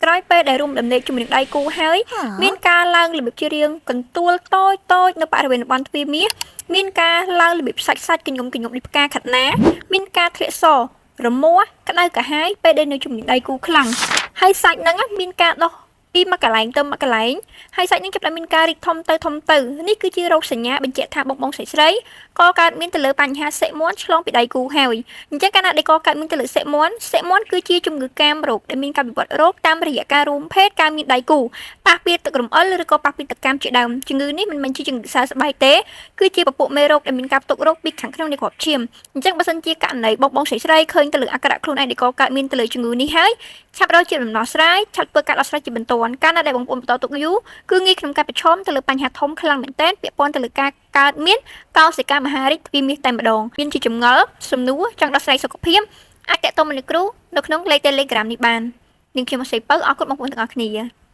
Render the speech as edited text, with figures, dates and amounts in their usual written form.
ក្រោយពេលដែលរួមដំណេកជាមួយនឹងដៃគូហើយ មានការឡើងរបៀបជារាងកន្ទួលតូចតូចនៅបរិវេណតំបន់ទ្វារមាសមានការឡើងរបៀបសាច់សាច់កញ្ញុំកញ្ញុំដូចផ្កាខាត់ណា មានការធ្លាក់សរមាស់ក្តៅក្រហាយពេលដែលនៅជាមួយនឹងដៃគូខ្លាំងហើយសាច់ហ្នឹងណាមានការដោះពីមួយកន្លែងទៅមួយកន្លែងហើយសាច់ហ្នឹងចាប់ផ្ដើមមានការរីកធំទៅធំទៅនេះគឺជារោគសញ្ញាបញ្ជាក់ថាបងបងស្រីស្រីក៏កើតមានទៅលើបញ្ហាសិមាន់ឆ្លងពីដៃគូហើយអញ្ចឹងកាលណាដែលក៏កើតមានទៅលើសិមាន់សិមាន់គឺជាជំងឺកាមរោគដែលមានការវិវត្តរោគតាមរយៈការរួមភេទការមានដៃគូប៉ះពាល់ទឹករំអិលឬក៏ប៉ះពាល់ទឹកកាមជាដើមជំងឺនេះមិនមែនជាជំងឺសើស្បែកទេគឺជាពពួកមេរោគដែលមានការផ្ទុករោគពីខាងក្នុងនៃគ្រាប់ឈាមអញ្ចឹងបើសិនជាករណីបងបងស្រីស្រីឃើញទៅលើអាការៈខ្លួនឯងដែលក៏កើតមានទៅលើជំងឺនេះហើយឆាប់រកជាដំណោះស្រាយឆាប់ធ្វើការដោះស្រាយជាបន្ទាន់កាលណាដែលបងប្អូនបន្តទុកយូរគឺងាយក្នុងការប្រឈមទៅលើបញ្ហាធំខ្លាំងមែនទែនពាក់ព័ន្ធទៅលើការកើតមានកោសិកាមហារីកទ្វារមាសតែម្ដងមានជាចម្ងល់សំណួរចង់ដោះស្រាយសុខភាពអាចតាក់ទងមកលោកគ្រូនៅក្នុងលេខ Telegram នេះបាននាងខ្ញុំអសីពៅអរគុណបងប្អូនទាំងអស់គ្នា។